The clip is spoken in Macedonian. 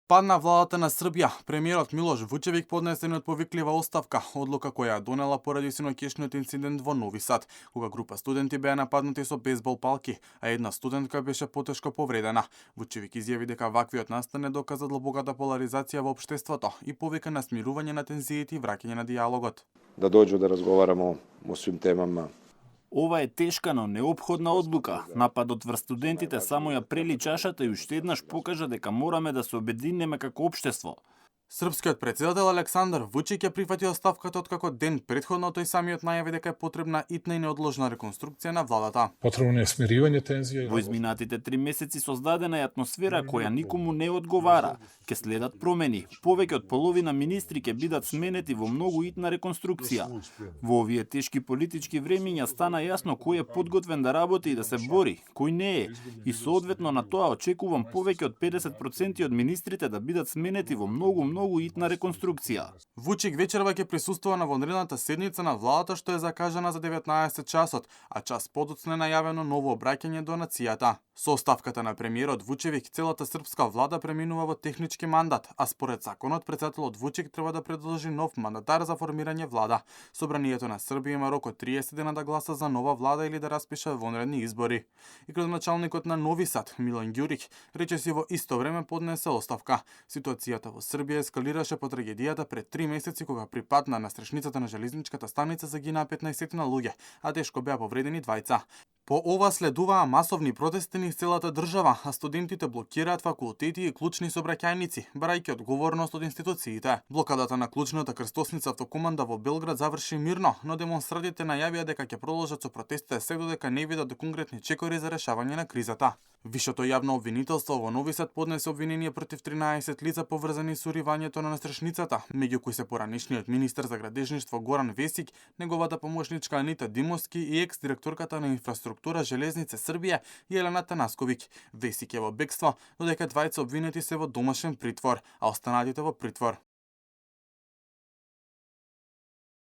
Пад на владата на Србија, премиерот Милош Вучевик поднесе неотповиклива оставка, одлука која ја донела поради синоќешниот инцидент во Нови Сад, кога група студенти беа нападнати со бейсбол палки, а една студентка беше потешко повредена. Вучевик изјави дека ваквиот настан е доказ за длабоката поларизација во општеството и повика на смирување на тензиите и враќање на дијалогот. Да доđu да разговарamo o svim temama. Ова е тешка, но неопходна одлука. Нападот врз студентите само ја прели чашата и уште еднаш покажа дека мораме да се обединеме како општество. Српскиот председател Александар Вучик ја прифати оставката откако ден претходно тој самиот најави дека е потребна итна и неодложна реконструкција на владата. Потребно е смирување тензија. Во изминатите 3 месеци создадена е атмосфера која никому не одговара. Ке следат промени. Повеќе од половина министри ќе бидат сменети во многу итна реконструкција. Во овие тешки политички времиња стана јасно кој е подготвен да работи и да се бори, кој не е. И соодветно на тоа очекувам повеќе од 50% од министрите да бидат сменети во многу итна реконструкција. Вучик вечерва ќе присуствува на вонредната седница на владата што е закажана за 19 часот, а час подоцна е најавено ново обраќање до нацијата. Со оставката на премиерот Вучевик, целата српска влада преминува во технички мандат, а според законот председателот Вучик треба да предложи нов мандатар за формирање влада. Собранието на Србија има рок од 30 дена да гласа за нова влада или да распише вонредни избори. И градоначалникот на Нови Сад, Милан Ѓурик, речиси во исто време поднесе оставка. Ситуацијата во Србија ескалираше по трагедијата пред 3 месеци кога при пад на настрešницата на железничката станица загинаа 15 на луѓе, а тешко беа повредени двајца. По ова следуваа масовни протести низ целата држава, а студентите блокираат факултети и клучни сообраќајници, барајќи одговорност од институциите. Блокадата на клучната крстосница автокоманда во Белград заврши мирно, но демонстрантите најавија дека ќе продолжат со протестите се додека не видат конкретни чекори за решавање на кризата. Вишето јавно обвинителство во Нови Сад поднесе обвинение против 13 лица поврзани со уривањето на настрešницата, меѓу кои се поранешниот министер за градежништво Горан Весик, неговата помошничка Анита Димовски и екс-директорката на инфраструктура Железнице Србија Јелена Танасковиќ. Весик е во бегство, додека двајца обвинети се во домашен притвор, а останатите во притвор.